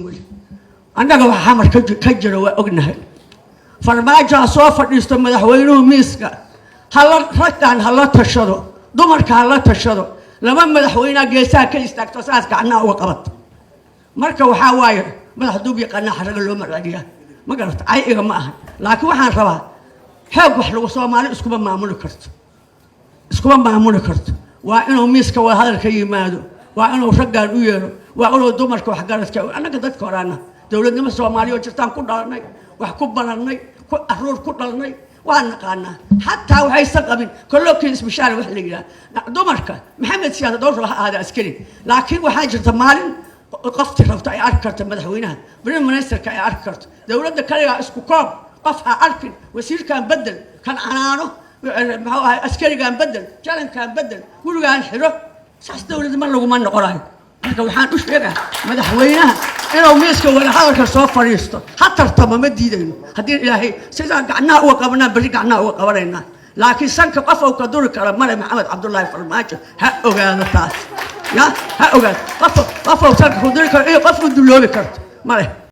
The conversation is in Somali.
Weli annaga waxa Xamar ka jira waa ognahay. Farmaajo ha soo fadhiisto madaxweynuhu miiska, hala raggan hala tashado, dumarka hala tashado. Laba madaxweynea geesaha ka istaagto, saas gacnaha uga qabata. Marka waxaa waaye, madax duub yaqaanaa xaraga loo marceliyaa. Ma garata? Cay iga ma ahan, laakiin waxaan rabaa xoog wax lagu Soomaali iskuma maamuli karto, iskuma maamuli karto. Waa inuu miiska wadahadalka yimaado, waa inuu raggaan u yeero, waa inuu dumarka waxgaradka. Annaga dadka horaana dowladnimo Soomaaliya oo jirtaan ku dhalanay, wax ku barannay, ku aruur ku dhalnay, waa naqaanaa. Xataa waxaysan qabin kollookii isbishaar wax la yidhaha dumarka. Maxamed Siyaad dhowr raba ha ahaada askari, laakiin waxaa jirta maalin qofti rabto ay arki karto madaxweynaha, prime ministerka ay arki karto. Dowladda kaligaa isku koob, qof ha arkin. Wasiirkan bedel, kan canaano, muxuu ahay, askarigan bedel, jalankan bedel, gurigaan xiro. Saas dowladnimo laguma noqonayo. Marka waxaan u sheegaa madaxweynaha inuu miiska wadahadalka soo fadhiisto. Ha tartamo, ma diidayno. Haddii Ilaahay sidaan gacnaha uga qabanaa, berri gacnaha uga qabanaynaa, laakiin sanka qof uu ka duri kara male. Maxamed Cabdullaahi Farmaajo ha ogaado taas, ya ha ogaado. Qof uu sanka ku duri karo iyo qof u duloobi karto male.